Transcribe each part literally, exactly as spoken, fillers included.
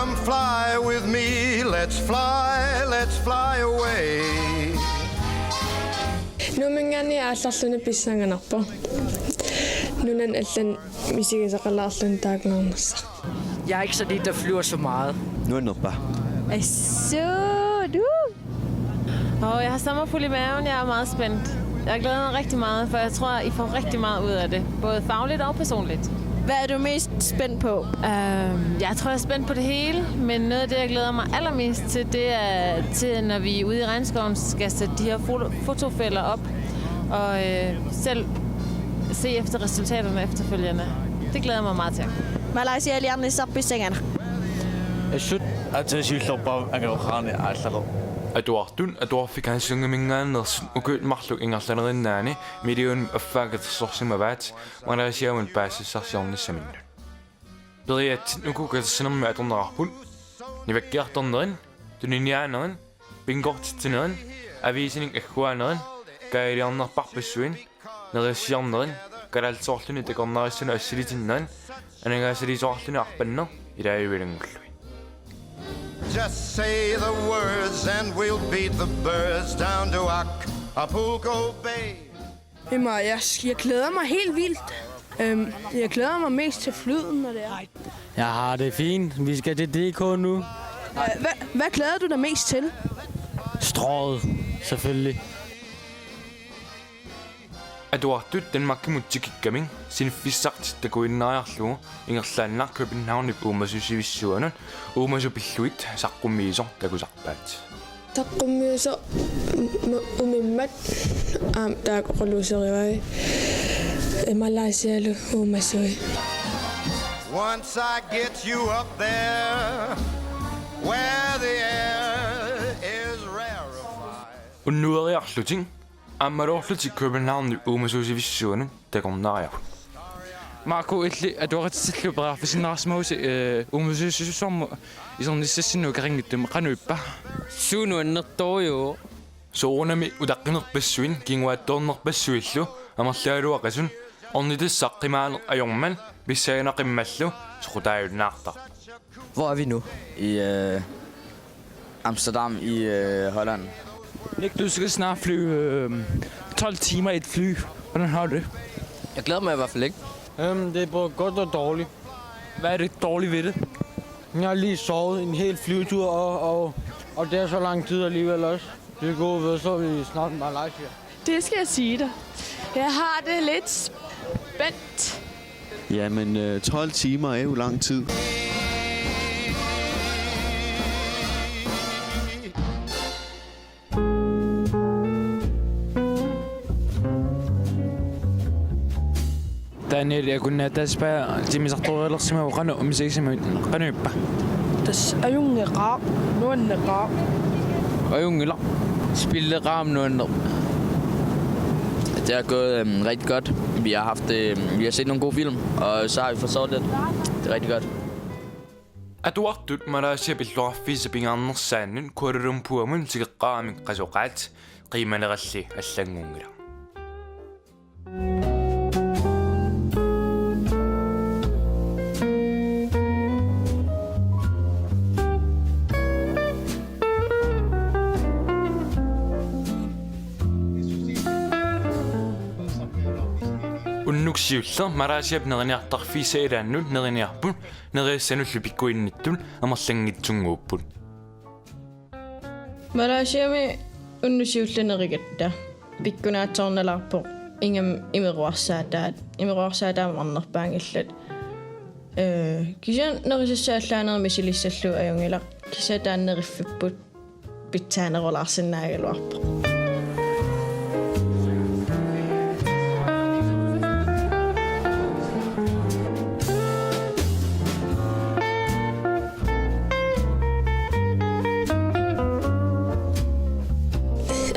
Come fly with me, let's fly, let's fly away. Nuumminngaanniit aallarluni pissanganarpoq. Nunani allani misigisaqalaarluni taakulaarnersaq. Jeg er ikke sådan en, der flyver så meget. Nuannerpa? Ej, sødt. Uh. Åh, jeg har sommerfugl i maven. Jeg er meget spændt. Jeg glæder mig rigtig meget, for jeg tror, I får rigtig meget ud af det. Både fagligt og personligt. Hvad er du mest spændt på? Øhm, jeg tror, jeg er spændt på det hele, men noget af det, jeg glæder mig allermest til, det er til, når vi ude i regnskoven skal sætte de her foto- fotofælder op og øh, selv se efter resultaterne efterfølgende. Det glæder jeg mig meget til. Malaysia liarnissarpissangana. Assut atsasiullorpaa angajoqqaarni aallaqo. Atuartut atuarfikaassunnguminngaanneersut ukiut marluk ingerlanerinnaanni million affaa katersorsimavaat Malaysiamut paasissarsiornissaminnut. Periatsit uku katersinermi atornerarput: nivakkiartornerit, tuniniaanerit, bingortitsinerit, aviisinik agguaanerit, kaajaliornerparpassuit, nerisassiornerit, kalaallisoorluni takornariassanut assilitinnerit, aningaasaliisoqarluni arpanneq, ilaajuilanngulluit. Just say the words and we'll beat the birds down to Acapulco Bay. Jamen, jeg, jeg glæder mig helt vildt. Øhm, jeg glæder mig mest til flyden, når det er. Jeg har det fint. Vi skal til D K nu. Hvad, hvad glæder du dig mest til? Strøget, selvfølgelig. Atuartut Danmarkimut tikikkami siniffissartik takuinnariarlugu ingerlaannaq Københavnip uumasuusivissuanut uumasut pillugit saqqummiisoq takusarpaat. Saqqummiisoq m-, umimmat aamma taakku oqaluuserivai, eh, Malaysialu uumasui. Once I get you up there where the air is rarefied. Unnueriarlutik aammaluorlutik Københavnip uumasuusivissuanut takornariavut. Marco, illit atuaqatitillu periarfissinneqarsimavusi, eh, uumasuusivissuarmut isernissassinnut ukioqanngitsumut, qanoq ippa? Suut nuannertorujuuvoq. Soorunami utaqqinerpassuit kinguaattoornerpassuillu amerlagaluaqisut ornitassaq qimaaneq ajormat pissanganaqimmallu soqutaajunnaartarpoq. Hvor er vi nu? I øh, Amsterdam i øh, Holland. Nick, du skal snart flyve øh, tolv timer i et fly. Hvordan har du det? Jeg glæder mig i hvert fald ikke. Øhm, det er både godt og dårligt. Hvad er det dårlige ved det? Jeg har lige sovet en hel flyvetur, og, og, og det er så lang tid alligevel også. Det er gode ved, så er vi snart i Malaysia. Det skal jeg sige dig. Jeg har det lidt spændt. Jamen, øh, tolv timer er jo lang tid. Daniel, ja, kun tassa timmisartoreersimavoq, qanoq misigisimavit, qanoq ippa? Tassa ajunngeqaaq, nuanneqaaq. Ajunngilaq. Spilleqaaq, nuanneq. Det er gået øhm, rigtig godt. Vi har haft, øhm, vi har set nogle gode film, og så har vi fået sovet lidt. Det er rigtig godt. Atuartut Malaysiap illoqarfiisa pingaarnersaannut Kuala Lumpurimut tikeqqaaramik qasoqaat, qiimaleralli allanngunngilaq. Unnuk siulleq Malaysiap neriniartarfiisa ilaannut neriniarput, nerisassanullu pikkuinnittut amerlanngitsunnguupput. Malaysiami unnuk siulleq nerigatta pikkunaatsoornalaarpoq, ingammik imeruarsaataat, imeruarsaataat marnerpaanngillat. Ee, kisianni nerisassaallaanermi silissallu ajunngilaq, kisianni taanna neriffipput pitsaanerulaarsinnaagaluarpoq.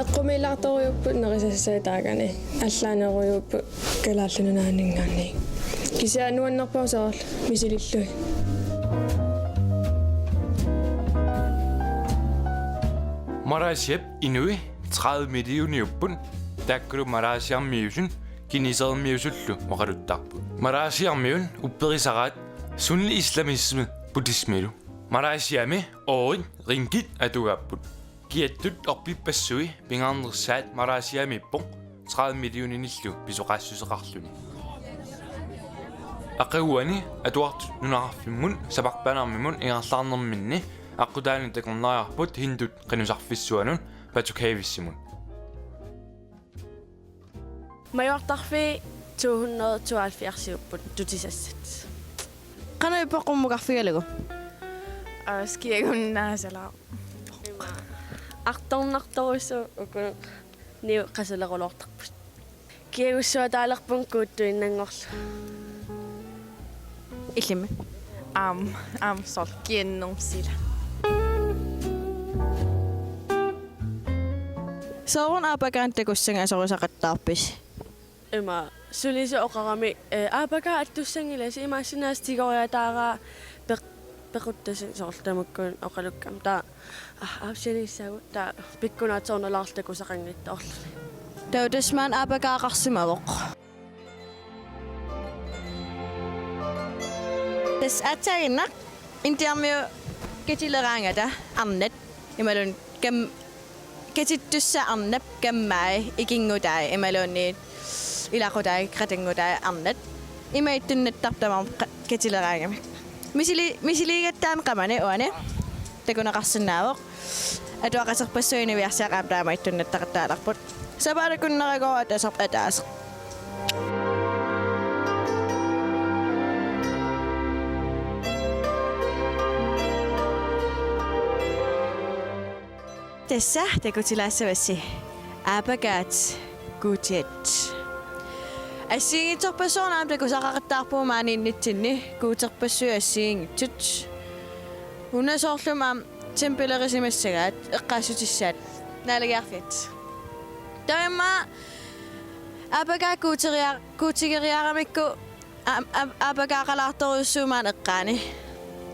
Eqqumiilaartorujuupput nerisassaataagani, allaanerujuupput Kalaallit Nunaanninngaanniit. Kisianni nuannerpoq soorlu misilillugit. Malaysiap inui tredive millioniupput, taakkulu Malaysiarmiusut kinesermiusullu oqaluttarput. Malaysiarmiut upperisaraat sunni islamisme buddhismilu Malaysiami oorit ringgit atugaapput. Kiattut orpippassui pingaarnersaat Malaysiamiippoq tredive millioninillu pisoqaassuseqarluni. Aqaguani atuartut nunaqarfimmut saparpaanarmimut ingerlaarnerminni aqqutaani takornariarput hindut qinusarfissuanut Patuk Havicimut. Majuartarfii to hundrede tooghalvfjerdsiupput tutisassat. Qanoq ippa qummukarfigalugu? Aa, kiagunnaasalaarpoq. Artornartorujussuuvoq, uku niu qasuleruloortarput. Kiagussuataalerpunga kuuttuinnanngorlugu. Illimmi? Aam, aam, soorlu kiannermik sila. Sooruna Aapakaanut takussagisorisaqattaarpisi? Ima sulisut oqarami, eh, Aapakaa attussanngilasi, imaassinnaavoq tigoriataaraa peq-, pequttasin soorlu tamakkua oqalukkama. Taava, ah, aapsianiissaagut, taava pikkunaatsoornalaarluta takusaqanngitsoorluni. Taava tassa maani Aapakaaqarsimavoq. Tassa aatsaannguaq Indiamiut katileraangata arnat imaluunniit kam-, katittussat arnat, kammai, ikinngutai imaluunniit ilaqutai, qatanngutai arnat. Ima ittunnattartut tamarmik qa-, katileraangamik. Misili-, misiliigatta aamma qamani uani takuneqarsinnaavoq. Atuaqaterpassuit niviarsiaq aamma taama ittunnattaqattaalerput. Sapaatip akunnera ataaseq ataaseq. Tassa takutilaassavassi Aapakaat guutiat. Assigiinngitsorpassuarnik aamma takusaqaqattaarpugut maaniinnitsinni guuterpassuit assigiinngitsut. Una soorlumi aamma tempelerisimassagaat eqqaassutissaat naalagiarfiat. Taava immaqa Aapakaat guuteria-, guutigeriaramikku Aap-, aap-, Aapakaaqalaartorujussuuvoq maani eqqaani.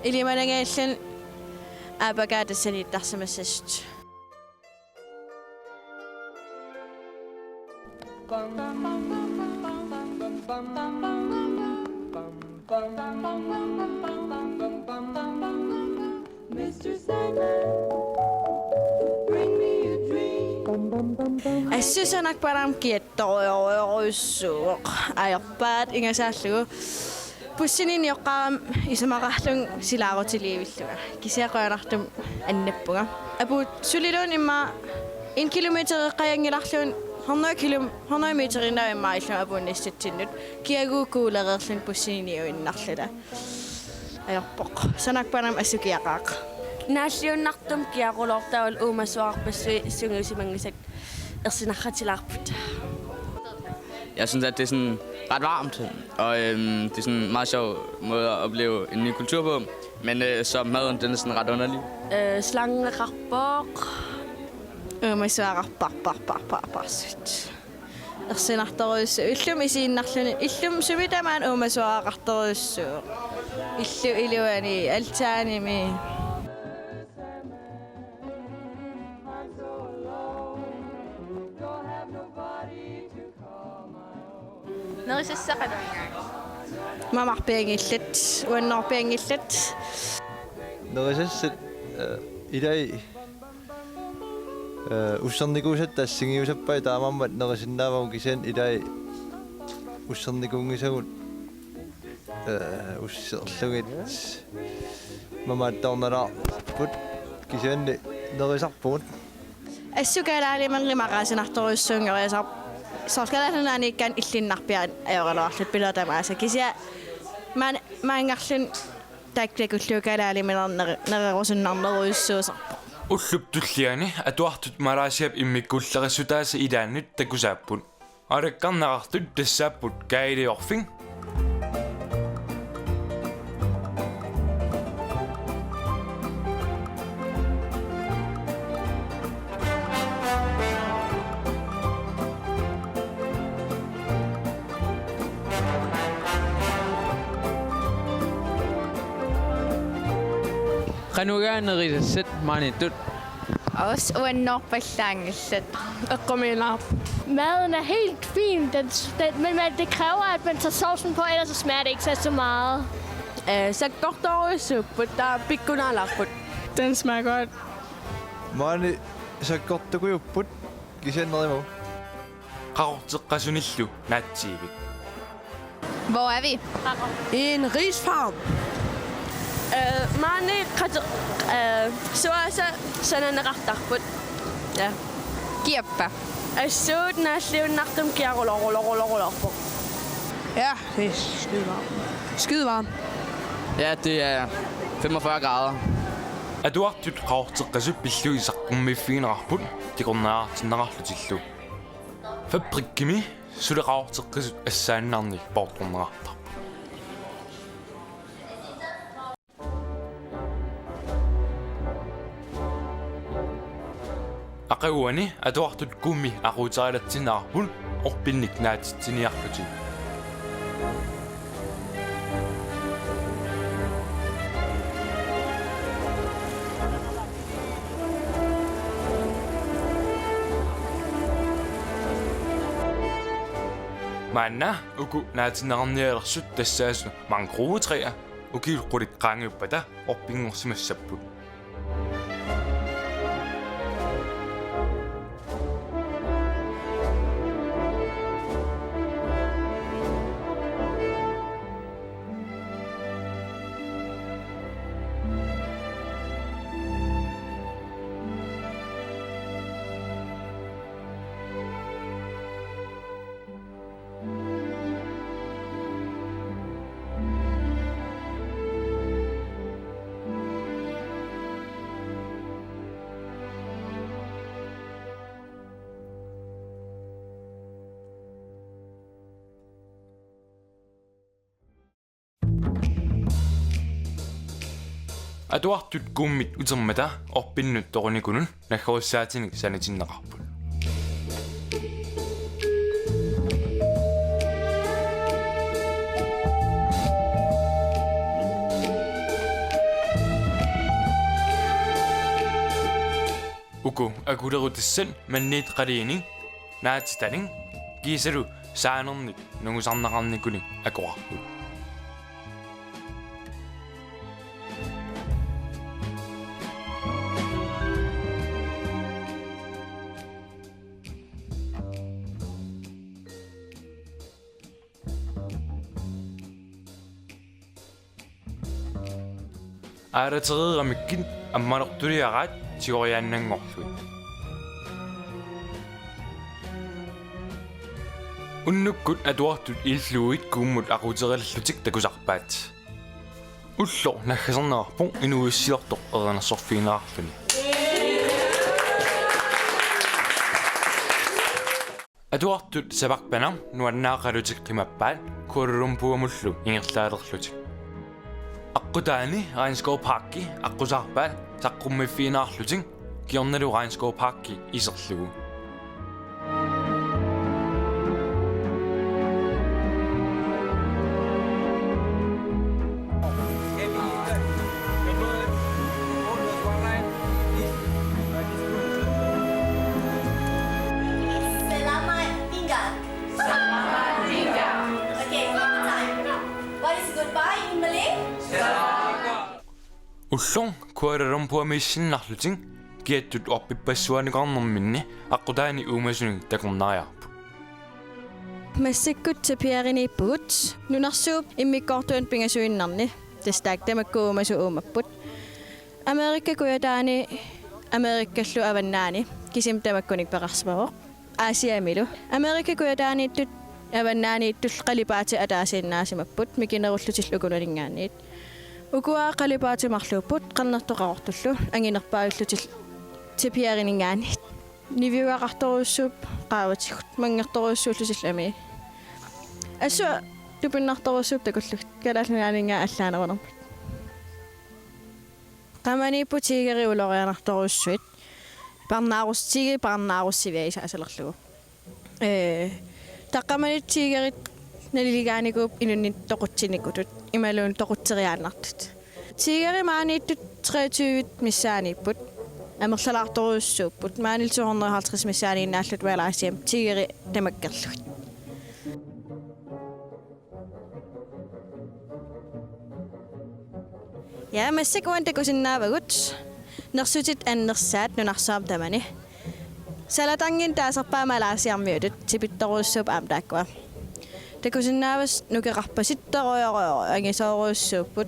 Ilimanagalluni Aapakaat tassaniittarsimassasut. Assut sanakpanam kiat- torujorujussuuvoq. Ajorpaat ingasaallugu. Bussini nioqqaarama isumaqarlunga silaarutiliivillunga. Kisianni qujanartumik annappunga. Apuut suliluunniit immaqa en kilometer eqqaanngilarluunniit hundrede kilo-, hundrede meteriinnaavoq immaqa illunga apuunnissatsinnut. Kiaguukuulereerluni bussini niuinnarluta. Ajorpoq. Sanakpanam assut kiaqaaq. Naalliunnartumik kiaruloortarput, uumasuararpassuit sungiusimanngisakka ersinarratilaarput. Jeg synes, at det er sådan ret varmt, og, øhm, det er sådan en meget sjov måde at opleve en ny kultur på, men, øh, så maden, den er sådan ret underlig. Øh, slangeqarpoq. Uumasuararparparparparsut. Ersinartorujussuuvoq. Illumi isiinnarluni. Illumi sumi tamaani uumasuaraqartorujussuuvoq. Illup iluani, altanimi. Nerisassat qanoq igaangaat? Mamarpianngillat, uannoorpianngillat. Nerisassat, øh, ilai Øh, ussernikuusatta assigiusappai taamaammat nerisinnaavagut kisianni ilai ussernikuunngisagut, øh, usserlugit mamaattoornalaarput kisianni nerisarpugut. Assut kalaalimerli maqaasinartorujussuunngoriasarpoq. Soorlu Kalaallit Nunaanniikkaanni illinnarpiaq ajoraluarluta pilertamaasa. Kisianni maan-, maanngarluni taakku takullugu kalaalimineq nere-, nererusunnarnerujussuusarpoq. Ullup tulliani atuartut Malaysiap immikkuullarissutaasa ilaannut takusaapput. Alakkarneqartut tassaapput guideliorfik, qanoq igaangaat nerisassat maaniittut? Aas, uannoorpallaanngillat. Eqqumiilaarpoq. Maden er helt fin, den, den, men man, det kræver, at man tager sovsen på, ellers så smager det ikke så, så meget. Eh, sakkortoorujussuupput, taava pikkunaalarput. Den smager godt. Maani sakkortukujupput kisianni nerimagu. Qaqorteqqasunillu naatsiivik. Hvor er vi? I en risfarm. Eh, maani qate-, eh, suaasa sananeqartarput. Ja. Kiappa. Assuut naalliunnartumik kiarulorulorulorulorpoq. Ja, det er skide varmt. Skide varmt. Ja, det er femogfyrre grader. Atuartut qaqorteqqasut pillugit saqqummiiffigineqarput takornariartinneqarlutillu. Fabrikkimi suli qaqorteqqasut assaannaarnik poortorneqartarput. Aqaguani atuartut kuummi aquuterialatsinneqarput orpinnik naatitsiniarlutik. Maanna uku naatinneqarnialersut tassaasut mangrovetræer ukiut qulit qaangiuppata orpinngorsimassapput. Atuartut kuummit utermata orpinnut torunikunut naggorissaatinik sanitinneqarput. Uku akulerutassat manniit qaliinik, naatitanik kiisalu saanernik nungusarneqarnikunik akoqarput. Aalatereeramikkit ammanertuliaraat tigoriaannanngorlugit. Unnukkut atuartut illugit kuummut aquuteriallutik takusarpaat. Ulloq naggaserneqarpoq inuuissiortoq erinarsorfigineqarluni. Atuartut Saparpana nuannaaqalutik qimappaat Kuala Lumpurimullu ingerlaalerlutik. Aqqutaani Regnskov Parki aqqusaarpaat saqqummiiffigineqarlutik kingornalu Regnskov Parki iserlugu. Selamat tinggal. Selamat tinggal. Okay, one more time. What is goodbye in Malay? Ulloq Kuala Lumpurimiissinnarlutik kiattut orpippassuanikuarnerminni aqqutaani uumasunik takornariarput. Massakkut tapiariniippugut nunarsuup immikkoortuani pingasuinnarni, tassa taakku tamakku uumasut uumapput. Amerika kujataani, Amerikallu avannaani, kisimi tamakkunik peqarsimavoq. Asiamilu. Amerika kujataaniittut avannaaniittut qalipaatit ataasiinnaasimapput mikinerullutillu ukunaninngaanniit. Ukua qalipaatit marluupput qernertoqarortullu anginerpaavillutillu tapiarininngaanniit. Niviugaqartorujussuupput qaavatigut, manngertorujussuullutillu amii. Assut tupinnartorujussuupput takullugit, Kalaallit Nunaanninngaanniit allaanerunermut. Qamaniipput tigerit ulorianartorujussuit. Parnaarus-, tigerit parnaarussiviat isaasalerlugu. Ee, taqqamaniittut tigerit naliligaanikuupput inunnik toqutsinikuusut, imaluunniit toqutseriaannartut. Tigerit maaniittut treogtyve missaaniipput. Amerlalaartorujussuupput. Maaniillu to hundrede og halvtreds missaaniinnaallutik Royal I C M tigerit tamakkerlugit. Ja, massakkut uani takusinnaavagut nersutit annersaat nunarsuarmi tamani. Salatangin taasarpaat Malaysiamiutut, tipittorujussuupput aamma taakkua. Takusinnaavasi nukeqarpasittorujorujussuuvoq, angisoorujussuupput.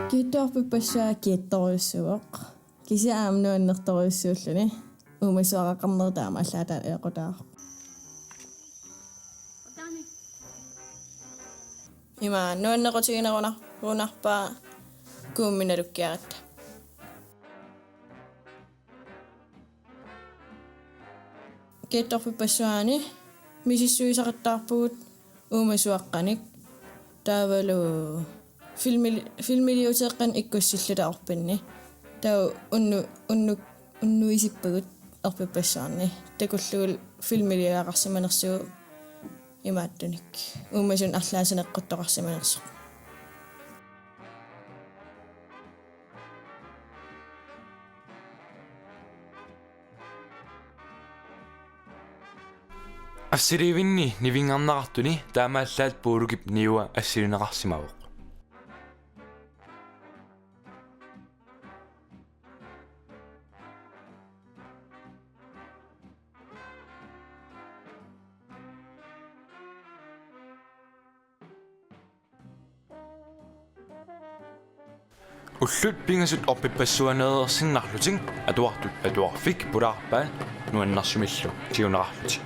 Kiittoq, orpippassuit kiittorujussuuvoq. Kisianni aamma nuannertorujussuulluni. Uumasuaqarneq taamaallaat eqqutaavoq. Ima nuannequtigineruna-, -runarpaa Kuummi nalukkiaratta. Kiittoq, orpippassuarni misissuisaqattaarpugut uumasuaqqanik. Taavalu filmili-, filmiliuteeqqanik ikkussilluta orpinni. Taava unnu-, unnu-, unnuisippagut orpippassuarni. Takullugulu filmiliugaqarsimanersugut imaattunik. Uumasunik arlaannik saneqquttoqarsimanersoq. Assiliivinni nivinngarneqartuni taamaallaat Puulukip niua assilineqarsimavoq. Ullut pingasut orpippassuarneersinnarlutik atuartut atuarfik pulaarpaat nuannersumillu tiguneqarlutik.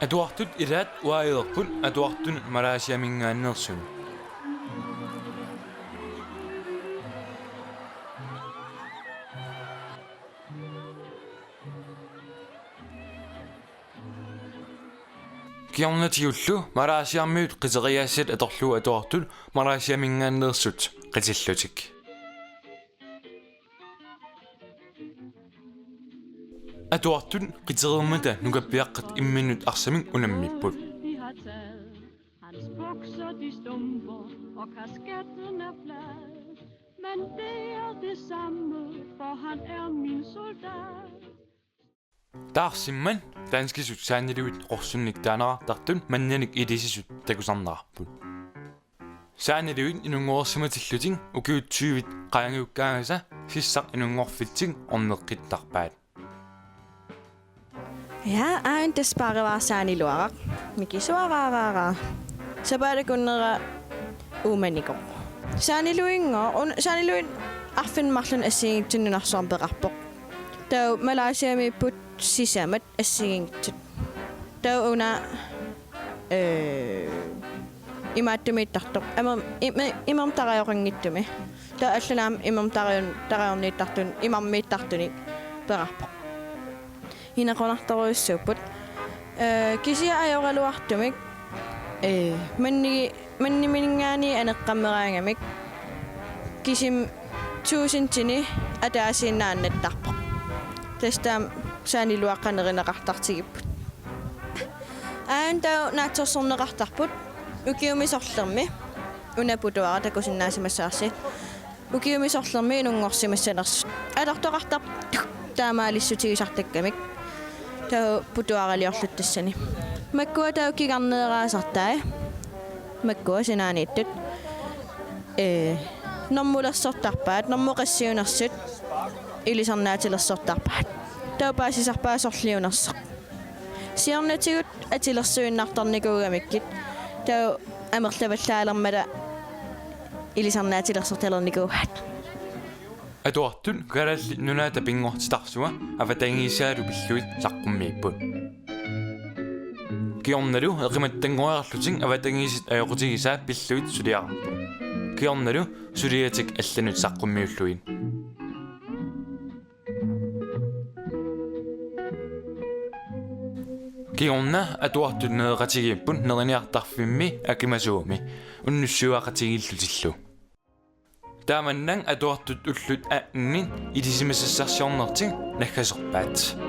Atuartut ilaat uaajulerput atuartunut Malaysiaminngaanneersunut. Kingornatigullu Malaysiamiut qiteriaassat atorlugu atuartut Malaysiaminngaanneersut qitillutik. Atuartut qitereermata nukappiaqqat imminnut arsamik unammipput. Hans bukser, de stumper, og kasketten er flad. Men det er det samme, for han er min soldat. Taarsimmat danskisut saaniluit qorsunnik taaneqartartut mannanik ilisisut takusarneqarput. Saaniluit inunngorsimatillutik ukiut tyvit qaangiukkaangata sissaq inunngorfitsik orneqqittarpaat. Ja, aajuna tassa paarivaara saaniluaraq. Mikisuaraaraara. Sapaatip akunnera uumanikoq. Saaniluinngooq, un-, saaniluit arfineq-marlunut assigiinngitsunik nunarsuarmi peqarpoq. Taava Malaysiamiipput sisamat assigiinngitsut. Taava una, ee, imaattumiittartoq. Ama-, ima-, imermik tarajoqanngitsumi. Taava allanut aamma imermik tarajun-, tarajorniittartun-, imarmiittartunik peqarpoq. Inequnartorujussuupput. Ee, kisianni ajoraluartumik, ee, mannigi-, manniminngaanniit aneqqammeraangamik kisimi tuusintini ataasiinnaq annattarpoq. Tassa taama saaniluaqqat nerineqartartigipput. Aajuna taava naatsorsorneqartarput ukiumi sorlermi, una putuara takusinnaasimassavarsi. Ukiumi sorlermi inunngorsimassanersut. Atortoqartarput taamaalissutigisartakkamik. Taava putuaraliorlutik tassani. Makkua taava kingarneeraasartai. Makkua sinaaniittut. Ee, normulersortarpaat, normu qassiunersut ilisarnaatilersortarpaat. Taava paasisarpaat sorliunersoq. Siornatigut atilersuinnartarnikuugamikkit, taava amerlavallaalermata ilisarnaatilersortalernikuuaat. Atuartut Kalaallit Nunaata pinngortitarsua avatangiisaalu pillugit saqqummiipput. Kingornalu eqimattanngoriarlutik avatangiisit ajoqutigisaat pillugit suliaqarput. Kingornalu suliatik allanut saqqummiullugit. Kingorna atuartut nereqatigiipput neriniartarfimmi akimasuumi unnussiuaqatigiillutillu. Taamannak atuartut ullut attenit ilisimasassarsiornertik naggaserpaat.